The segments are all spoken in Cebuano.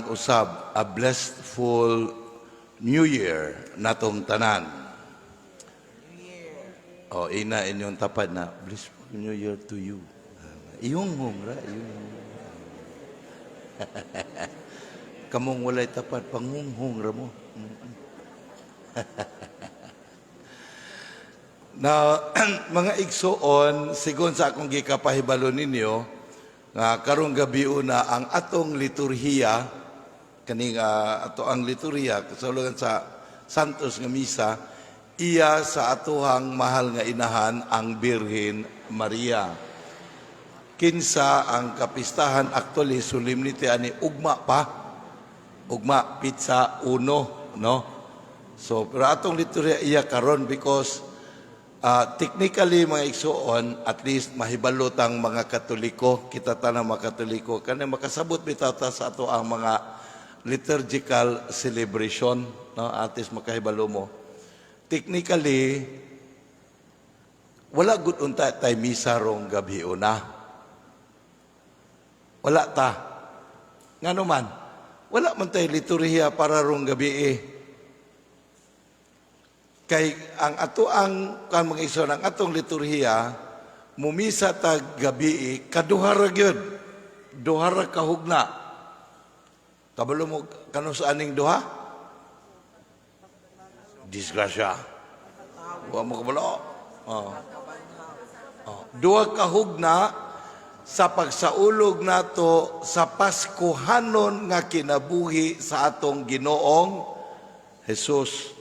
tanan usab, a blissful New Year natong tanan. Oh, ina inyong tapad na, "Blissful New Year to you." Iyong hong ra, iyong. Kamong walay tapad, panghunghong ra mo. Now, mga igsuon, sigon sa akong gikapahibalo ninyo, nga karong gabi una ang atong liturhiya, kaning ato ang liturhiya, kasulugan sa Santos nga Misa, iya sa atuhang mahal nga inahan, ang Birhen Maria. Kinsa ang kapistahan actually solemnity ani ugma pa. Ugma, petsa uno, no? So, pero atong liturhiya iya karon because technically, mga igsuon, at least mahibalo tang mga Katoliko, kita tanang mga Katoliko, kani makasabot bitaw ta sa ato ang mga liturgical celebration, no? At least makahibalo mo. Technically, wala gud unta tay misa rong gabi una. Wala ta. Ngano man, wala man tay liturhiya para rong gabi eh. Kay ang ato ang kan mga igsoon, ang atong liturhiya, mumisa ta gabi kaduha ra gyud. Duha ra ka hugna. Kabalo mo kano sa aning duha? Disgrasya. Wa mo kabalo. Oh. Oh. Duha ka hugna sa pagsaulog nato sa Paskuhanon nga kinabuhi sa atong Ginoong Jesus.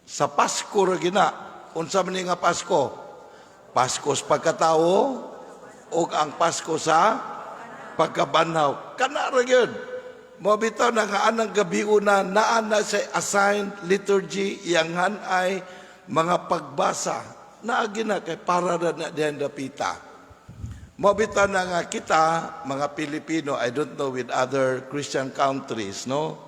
Sa Pasko ra gina. Unsa man ni nga Pasko? Pasko sa pagkatao o ang Pasko sa pagkabanhaw. Kana ra gyud. Mo bitaw na nga anang gabi una naa na sa assigned liturgy, iyang ay mga pagbasa. Naagi na kay para ra na diyan dapita. Mo bitaw na nga kita mga Pilipino, I don't know with other Christian countries, no?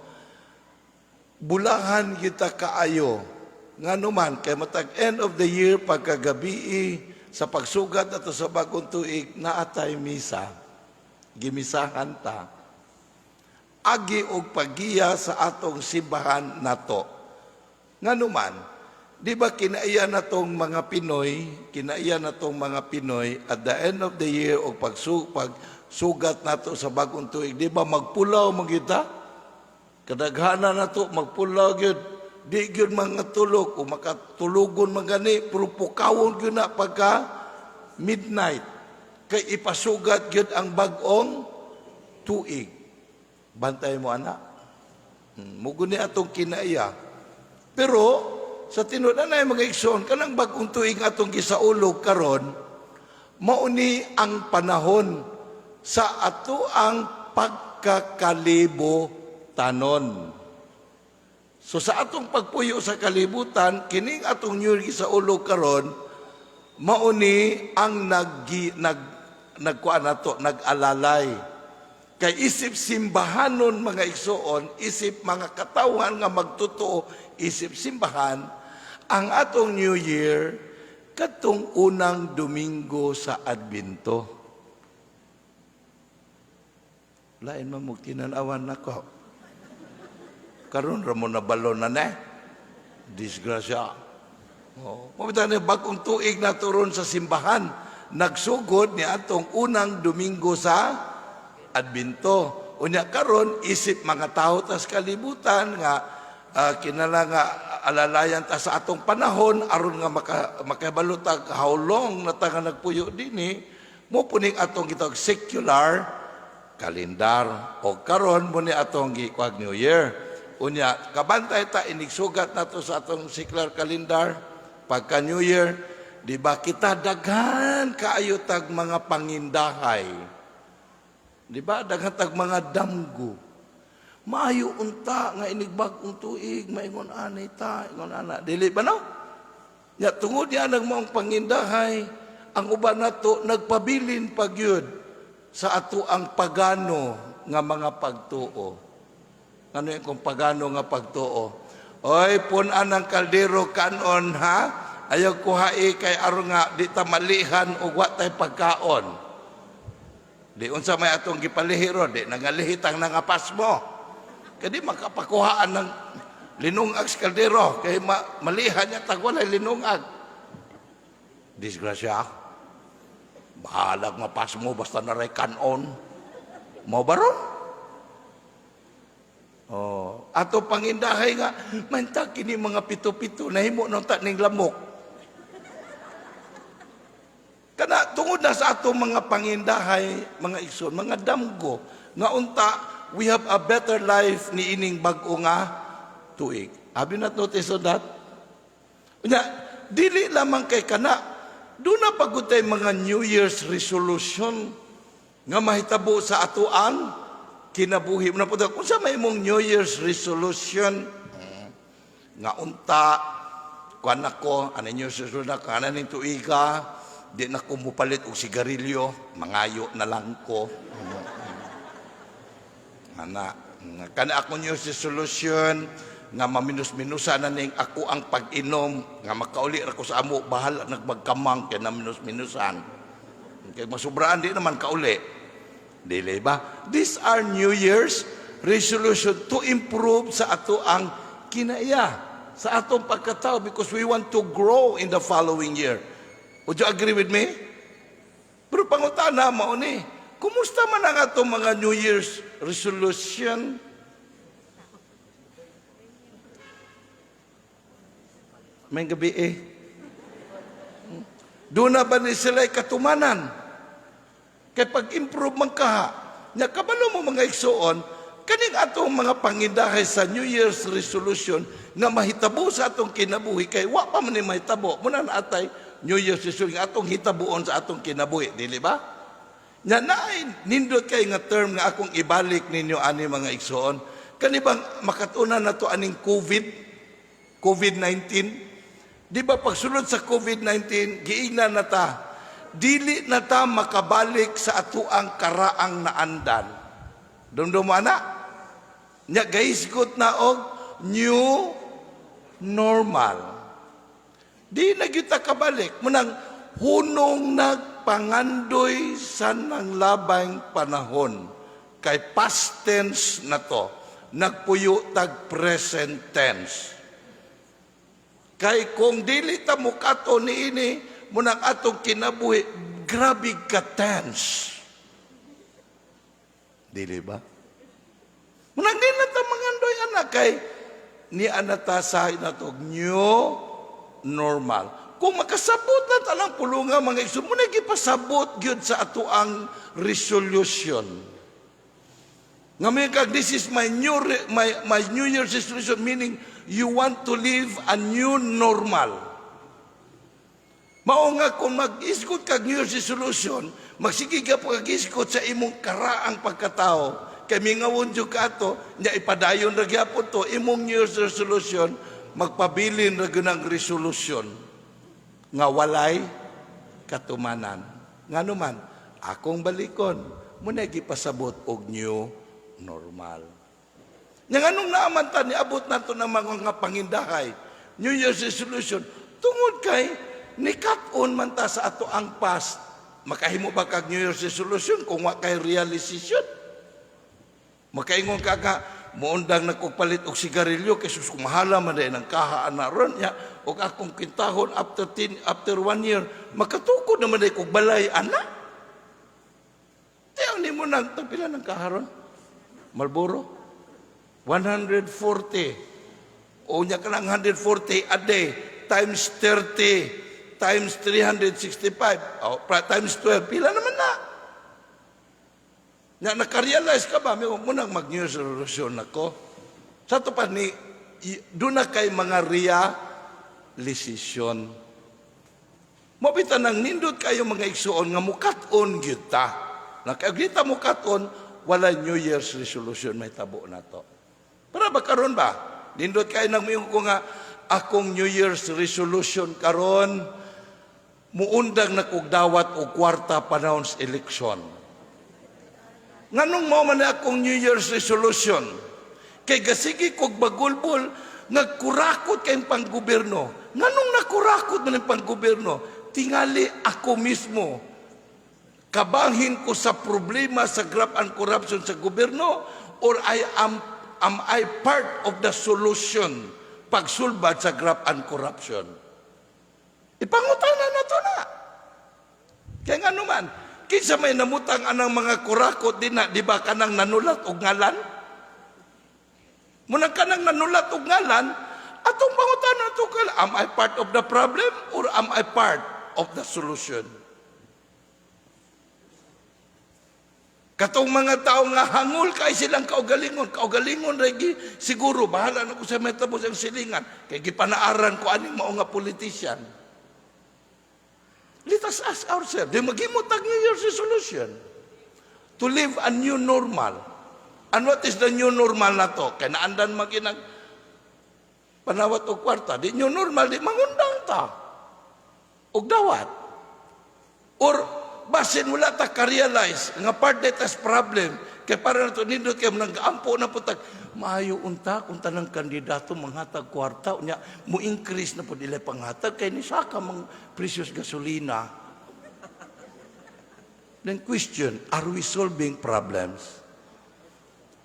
Bulahan kita kaayo. Ngano man kay matag end of the year, pagkagabi sa pagsugat ato sa bagong tuig, naatay misa. Gimisahan ta. Agi og pagiya sa atong simbahan nato. Ngano man, di ba kinaiya natong mga Pinoy, kinaiya natong mga Pinoy at the end of the year o pagsugat nato sa bagong tuig, di ba magpulaw man kita? Kadaghanan nato magpulaw gyud. Di gyud mga tulog o makatulugon man gani, pero pukawon gyud na pagka midnight. Kay ipasugat gyud ang bag-ong tuig. Bantay mo ana. Mugo ni atong kinaiya. Pero sa tinuod na mga igsoon, kanang bag-ong tuig atong gisaulog karon, mauni ang panahon sa ato ang pagkakalibutanon. So sa atong pagpuyo sa kalibutan, kining atong New Year gisaulog karon, mauni ang nag nagkuan nato, nag-alalay. Kay isip simbahanon, mga igsoon, isip mga katawhan nga magtotoo, isip simbahan, ang atong New Year kadtong unang Domingo sa Adbento. Lain man mo tinanawan nako. Karon ra mo nabalo na ne. Disgrasya. Oh, mabita ni bagong tuig na turon sa simbahan. Nagsugod ni atong unang Domingo sa Adbento. Unya karon isip mga tao tas kalibutan nga kinala nga alalayan ta sa atong panahon aron nga makabalo ta how long na ta nga nagpuyo dinhi, mo puning atong gitawag secular kalendar. O karon mo ni atong gikuag New Year. Unya kabantay ta inigsugat nato sa atong secular calendar pagka New Year, di ba kita daghan kaayo tag mga pangindahay? Di ba daghan tag mga damgo? Maayo unta nga inigbag-ong tuig, maingon ani ta, ingon ana. Dili ba no? Ya tungod niya nang maong pangindahay, ang uban nato nagpabilin pagyud sa ato ang pagano nga mga pagtuo. Ano yung kung pagano nga pagtuo? Oy, pun-an ang kaldero kanon ha. Ayaw kuhai kay aron nga di ta malihan og wa tay pagkaon. Di unsa may atong gipalihi ron, di nangalihit ang nangapasmo. Kay di makapakuhaan ng linungag sa kaldero, kay malihan niya tag walay linungag. Disgrasya. Bahalag mapasmo basta naray kanon. Mao ba ron? Oh, ato pangindahay nga manta kini mga pito-pito nahimo nang ta ning lamok. Kana tungod na sa atong mga pangindahay, mga igsoon, mga damgo nga unta we have a better life ni ining bag-o nga tuig. Have you not noticed on that? Unya, dili lamang kay kana, duna pa gud tay mga New Year's resolution nga mahitabo sa atoang kinabuhi. Muna po, kung sa may imong New Year's resolution, nga unta, kuan ako, ano New Year's resolution na, kana ning tuiga, di na ko mupalit og sigarilyo, mangayo na lang ko. Ana, kana ako New Year's resolution, nga maminus-minusan na ning ako ang pag-inom, nga makauli ra ko sa amo, bahala nagmagkamang kay na minus-minusan. Kay masubraan di naman kauli. Dili ba? These are New Year's resolution to improve sa ato ang kinaiya, sa atong pagkatao because we want to grow in the following year. Would you agree with me? Pero pangutana mao ni, kumusta man ang atong mga New Year's resolution? May gabi eh. Doon na ba ni sila katumanan? Kay pag-improve man kaha, nya kabalo mo, mga igsuon, kaning atong mga pangindahay sa New Year's resolution nga mahitabo sa atong kinabuhi kay wa pa man ni mahitabo. Muna na atay New Year's resolution nga atong hitabuon sa atong kinabuhi, dili ba? Nya naay nindot kay nga term nga akong ibalik ninyo ani, mga igsuon. Kani bang makatunan na to aning COVID-19? Di ba pagsulod sa COVID-19, giingnan na ta, dili na ta makabalik sa atuang karaang naandan. Dumdum mo ana? Nya gahisgot na og new normal. Di na gyud ta kabalik. Munang hunong nagpangandoy sa nang labang panahon. Kay past tense na to. Nagpuyo tag present tense. Kay kung dili ta mukato niini, munang atong kinabuhi, grabe ka tense. Dili ba? Munang di na ta mangandoy anak kay ni anata sa natog new normal. Kung makasabot na talang pulunga, mga igsoon, muna gipasabot gyud sa ato ang resolution. Nga may kag this is my New Year's resolution, meaning you want to live a new normal. Mao nga kung mag-isgot kag New Year's resolution, magsige ka pag-isgot sa imong karaang pagkatao, kay mingawon jud ka ato, nya ipadayon ra gyapon to imong New Year's resolution, magpabilin ra gyud ang resolution nga walay katumanan. Ngano man, akong balikon, muna gipasabot og new normal. Nya nganong naaman ta niabot nato ng mga pangindahay, New Year's resolution, tungod kay nikat-on man ta sa ato ang past. Makahimo ba kag New Year's resolution kung wa kay realization? Makaingon ka nga, muundang na kog palit og sigarilyo kay sus kumahala man din ang kaha ana ron nya og akong kintahon after 10, after 1 year makatukod naman day kog balay ana. Tiyaw ni mo nang pila ng kaharon? Marlboro 140. O nya ka lang 140 a day times 30 times 365, oh, times 12, pila naman na? Nga nakarealize ka ba, may munang mag New Year's resolution ako. Sa to pa ni, doon na kay mga realization. Mabita nang nindot kayo, mga igsuon, nga mukat-on gyud ta. Na kay kita mukat-on, wala New Year's resolution may tabo na to. Para ba karon ba? Nindot kayo nang muingon ko nga akong New Year's resolution karon, muundang na kog dawat og kwarta panahon sa eleksyon. Nganong mao man na akong New Year's resolution? Kay gasigi kog bagulbol nagkurakot kay panggobyerno. Nganong nakurakot man ang panggobyerno? Tingali ako mismo. Kabahin ko sa problema sa graft and corruption sa gobyerno or I am am I part of the solution pagsulbad sa graft and corruption? Ipangutana na to na. Kaya nga naman, kinsa may namutang anang mga kurakot din na, di ba kanang nanulat og ngalan? Munang kanang nanulat og ngalan, atong pangutana to kal, am I part of the problem or am I part of the solution? Katong mga tao nga hangol kay silang kaugalingon, kaugalingon regi siguro bahala na ko sa may tapos ang silingan kay gipanaaran ko aning mao nga politician. Let us ask ourselves, di maghimo tag New Year's resolution to live a new normal. And what is the new normal na to? Kay naandan maginag panawat og kwarta, di new normal, di mangundang ta. Og dawat. Or basin wala ta ka-realize nga part that as problem kay para na to nindot kay nang-ampo na po tag maayo unta kung tanang kandidato manghatag kwarta, unya mo increase na pud ila panghatag kay ni saka mang presyos gasolina. Then question, are we solving problems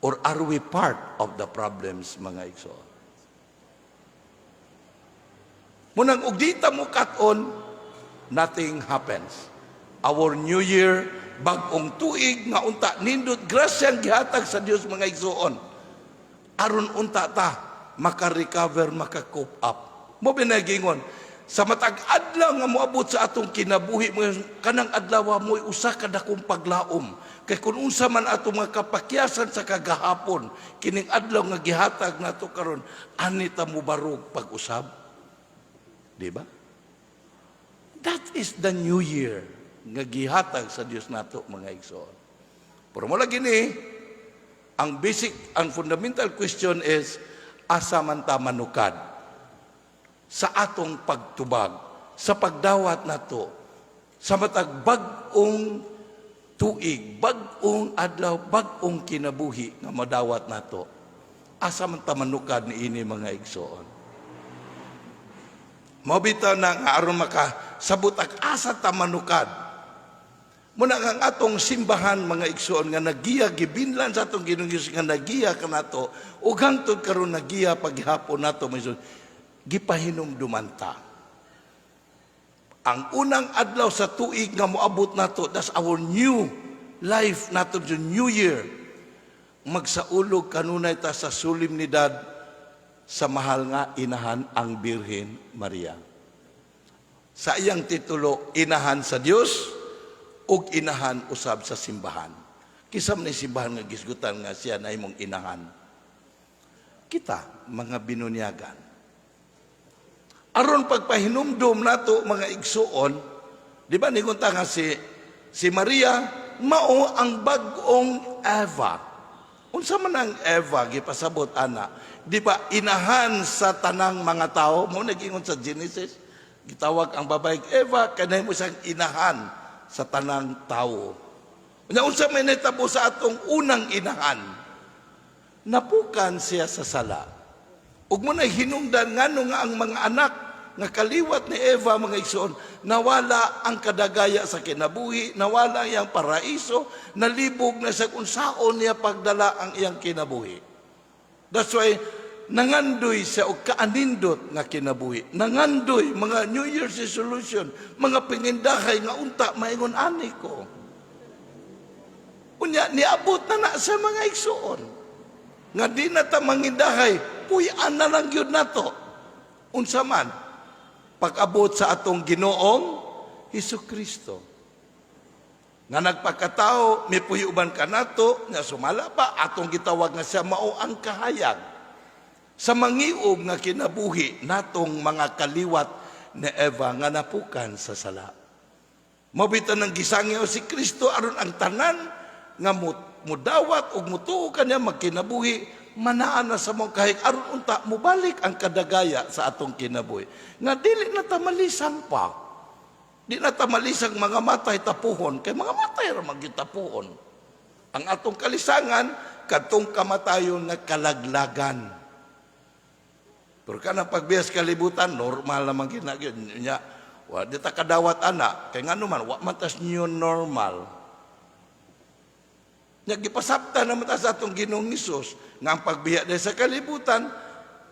or are we part of the problems, mga igsoon? Munang og di ta mo kat-on, nothing happens. Our new year, bag-ong tuig nga unta nindot grasyang gihatag sa Dios, mga igsoon. Aron unta ta maka-recover, maka-cope up. Mo binagingon sa matag adlaw nga moabot sa atong kinabuhi, mga kanang adlaw mo usa ka dakong paglaom. Kay kung unsa man atong mga kapakyasan sa kagahapon, kining adlaw nga gihatag nato karon, ani ta mobarog pag-usab. Di ba? That is the new year nga gihatag sa Dios nato, mga igsoon. Pero mo lagi ni, ang basic, ang fundamental question is, asa man ta manukad sa atong pagtubag, sa pagdawat nato, sa matag bag-ong tuig, bag-ong adlaw, bag-ong kinabuhi nga madawat nato? Asa man ta manukad ni ini, mga igsoon? Mao bitaw na nga aron makasabot ag asa ta manukad. Muna ang atong simbahan, mga igsoon, nga nagiya gibinlan sa atong Ginoong Hesus nga nagiya kanato ug hangtod karon nagiya paghapon nato, mga igsoon, gipahinumduman ta. Ang unang adlaw sa tuig nga moabot nato, that's our new life nato, the new year. Magsaulog kanunay ta sa solemnidad sa mahal nga inahan, ang Birhen Maria. Sa iyang titulo, inahan sa Dios ug inahan usab sa simbahan. Kinsa man ni simbahan nga gisgutan nga siya na imong inahan? Kita, mga binunyagan. Aron pagpahinumdum nato, mga igsuon, di ba ningon ta nga si Maria mao ang bag-ong Eva? Unsa man ang Eva gipasabot ana? Di ba inahan sa tanang mga tao? Mo nagingon sa Genesis, gitawag ang babae Eva kay mo siyang inahan sa tanang tao. Unya unsa may nahitabo sa atong unang inahan? Napukan siya sa sala. Ug mo na hinungdan ngano nga ang mga anak nga kaliwat ni Eva, mga igsoon, nawala ang kadagaya sa kinabuhi, nawala iyang paraiso, nalibog na sa unsaon niya pagdala ang iyang kinabuhi. That's why nangandoy siya og kaanindot nga kinabuhi. Nangandoy mga New Year's resolution, mga pingindahay nga unta maingon ani ko. Unya niabot na na sa mga igsoon. Nga di na ta mangindahay, puy-an na lang gyud nato. Unsa man pag-abot sa atong Ginoong Hesus Kristo. Nga nagpakatao, mipuyo uban kanato, nga sumala pa, atong gitawag nga siya mao ang kahayag sa mangiob nga kinabuhi natong mga kaliwat ni Eva nga napukan sa sala. Mabita ng gisangyaw si Kristo aron ang tanan nga mudawat ug mutuo kaniya magkinabuhi manaan na sa mong kahig aron unta mubalik ang kadagaya sa atong kinabuhi. Nga dili na ta malisang pa. Di na ta malisang mga matay tapuhon kay mga matay ra magitapuhon. Ang atong kalisangan kadtong kamatayon nga kalaglagan. Pero kanang pagbiyas kalibutan, normal naman gina nya. Wa di ta kadawat ana kay ngano man wa man tas new normal. Nya gipasabtan naman ta sa atong Ginoong Hesus nga ang pagbiya din sa kalibutan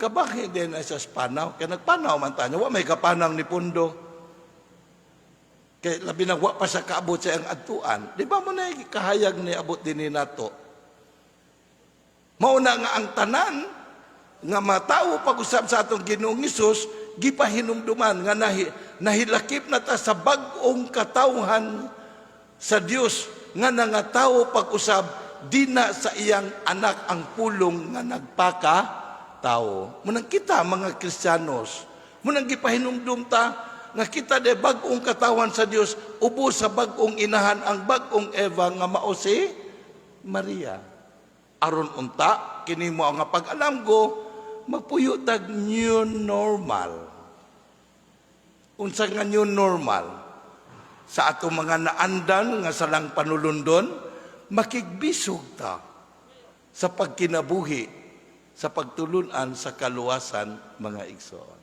kabahin din na sa panaw, kay nagpanaw man ta niya, wa may kapanaw ni pundo. Kay labi na wa pa sa kaabot sa iyang adtuan. Di ba mo na kahayag ni abot din ni nato? Mauna nga ang tanan nga matawo pag-usab sa atong Ginoong Hesus gipahinumduman nga nahilakip na ta sa bag-ong katawhan sa Dios nga nangatawo pag-usab dina sa iyang anak, ang Pulong nga nagpaka tao. Munang kita mga Kristiyanos, munang gipahinumdum ta nga kita de bag-ong katawan sa Dios ubos sa bag-ong inahan, ang bag-ong Eva nga mao si Maria. Aron unta kini mo nga pag-alam ko magpuyo tag new normal. Unsa nga new normal? Sa atong mga naandan nga salang panulundon, makigbisog ta sa pagkinabuhi, sa pagtulunan sa kaluwasan, mga igsoon.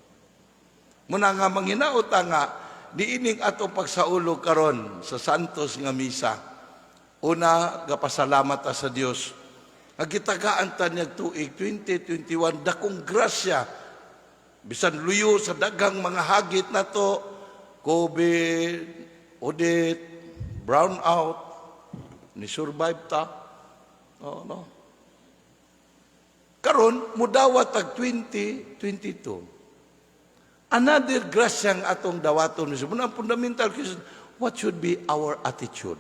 Muna nga manghinaot nga niining atong pagsaulog karon sa Santos nga Misa. Una, gapasalamat ta sa Dios. Nga gitagaan ta niyag tuig 2021, dakong grasya. Bisan luyo sa daghang mga hagit nato, COVID, audit, brown out, ni survive ta. Oh, no. Karon mudawat tag 2022. Another grasya ang atong dawaton. Muna ang fundamental question, what should be our attitude?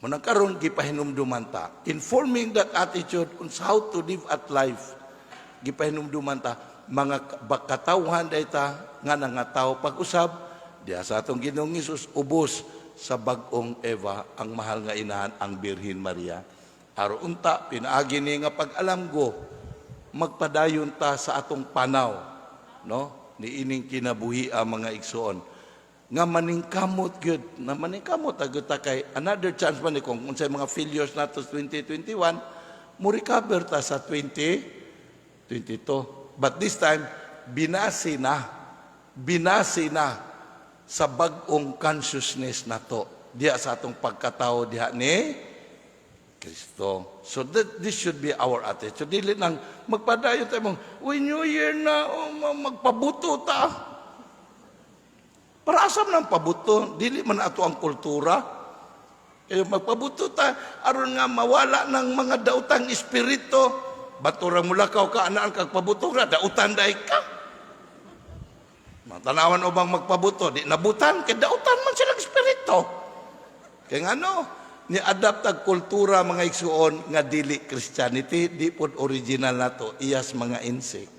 Muna karon gipahinumduman ta. Informing that attitude on how to live at life. Gipahinumduman ta mga katawhan dayta nga nangatawo pag-usab diha sa atong Ginoong Hesus ubos sa bag-ong Eva, ang mahal nga inahan, ang Birhen Maria. Aron unta pinaagi ni nga pag-alam go magpadayon ta sa atong panaw, no, niining kinabuhi ang mga igsoon nga maningkamot gyud na maningkamot agud ta kay another chance man ni kung unsay mga failures nato sa 2021, mo recover ta sa 2022, but this time binasi na sa bag-ong consciousness nato diha sa atong pagkatao diha ni Kristo. So this should be our attitude. Dili nang magpadayon tayo mong, "Uy, New Year na, oh, magpabuto ta." Para asam ng pabuto, dili man ato ang kultura. Kaya magpabuto ta, aron nga mawala ng mga dautang espiritu. Bato ra mulakaw ka, anaan kag pabuto ka, dautan dai ka. Matanawan o bang magpabuto, di nabutan, kay dautan man silang espiritu. Kaya nga no, ni-adapt ang kultura, mga igsuon, nga dili Christianity, di pod original nato, iyas mga insect.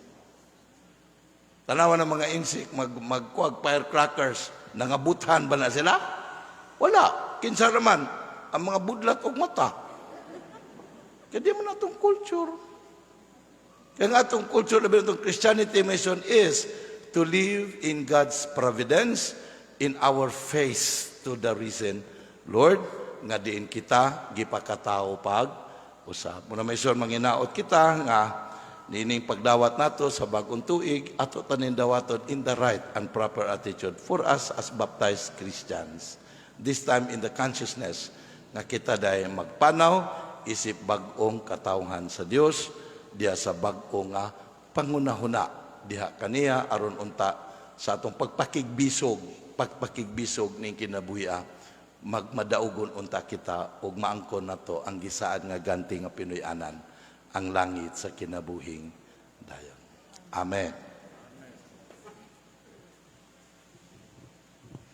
Tanawan ng mga insect, magkuag firecrackers, nangabuthan ba na sila? Wala. Kinsa raman, ang mga budlat og mata. Kaya di man atong culture. Kaya nga atong culture, labi atong Christianity mission is to live in God's providence in our face to the risen Lord, nga diin kita gipakatao pag usab. Muna may son manginaot kita nga niining pagdawat nato sa bagong tuig ato tanin dawaton in the right and proper attitude for us as baptized Christians. This time in the consciousness nga kita dahil magpanaw isip bag-ong katawhan sa Dios diha sa bag-o nga pangunahuna diha kaniya, aron unta sa atong pagpakigbisog ning kinabuhi magmadaugon unta kita ug maangkon nato ang gisaad nga ganti nga Pinoy-anan, ang langit sa kinabuhing dayon. Amen.